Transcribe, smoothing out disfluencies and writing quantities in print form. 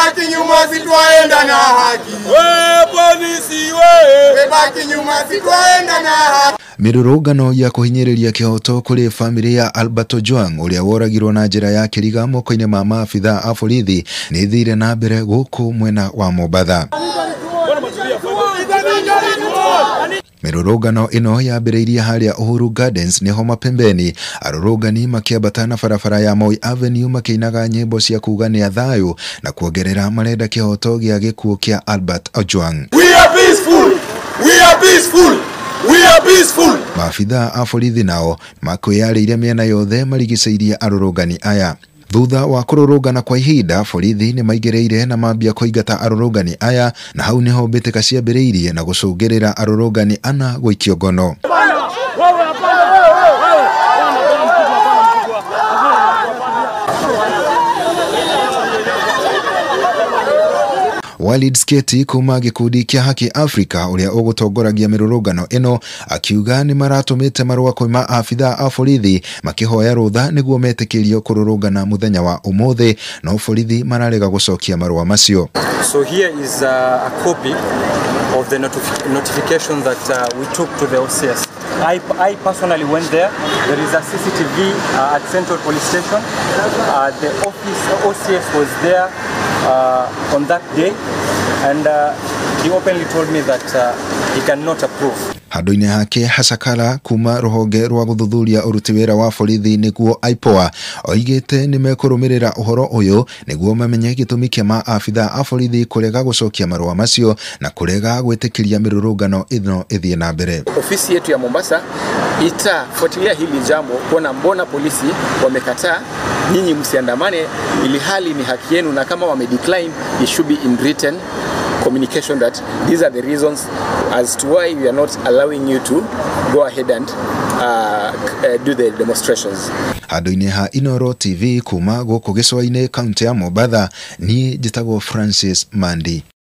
Webaki nyuma sitwaenda na haki. We polisi we. Webaki nyuma sitwaenda na haki. Mirurungano ya kuhinyiriria kihoto kuri family ya Albert Ojwang uria woragirwo na njira ya kiriga moko-ini ma maabithaa a borithi ni thire na mbere guku mwena wa Mombatha. Mirurungano ino yambĩrĩirie harĩa Uhuru Gardens niho mapembeni, arũrũngani makĩambata na barabara ya Moi Avenue makĩinaga nyĩmbo cia kuga nĩ thayũ na kuongerera marenda kĩhoto gĩa gĩkuũ kĩa Albert Ojwang. We are peaceful. We are peaceful. We are peaceful. Maabithaa a borithi nao makwĩyarĩire mĩena yothe marigicĩirie arũrũngani aya. Thutha wa kũrũrũngana kwa ihinda, borithi nĩ maingĩrĩire na mambia kũingata arũrũngani aya, na hau niho mbĩtĩka ciambĩrĩirie na gũcũngĩrĩra arũrũngani ana gũikio ngono. Walid Sketi kuma gĩkundi kĩa Haki Africa ũrĩa ũgũtongoragia mĩrũrũngano ĩno akiuga nĩ maratũmĩte marũa kwĩ maabithaa a borithi makĩhoya rũtha nĩguo metĩkĩrio kũrũrũngana mũthenya wa ũmũthĩ, no borithi mararega gũcokia marũa macio. So here is a copy of the notification that we took to the OCS. I personally went there. There is a CCTV at Central Police Station. The office OCS was there on that day, and he openly told me that he cannot approve. Handũ-inĩ hake Hasakara kuma rũhonge rwa gũthuthuria ũruti wĩra wa borithi nĩguo IPOA oigĩte nĩ mekũrũmĩrĩra ũhoro ũyũ nĩguo mamenye gĩtũmi kĩa maabithaa a borithi kũrega gũcokia marũa macio na kũrega gwĩtĩkĩria mĩrũrũngano ĩno ĩthiĩ na mbere. Ofisi yetu ya Mombasa itafuatilia hili jambo kuona mbona polisi wamekataa nyinyi msiandamane, ili hali ni haki yenu, na kama wame decline it should be in written communication that these are the reasons as to why we are not allowing you to go ahead and do the demonstrations. Handũ-inĩ ha Inoro TV kuma gũkũ gĩcũa-inĩ kaunti ya Mombatha, niĩ njĩtagwo Francis Mandi.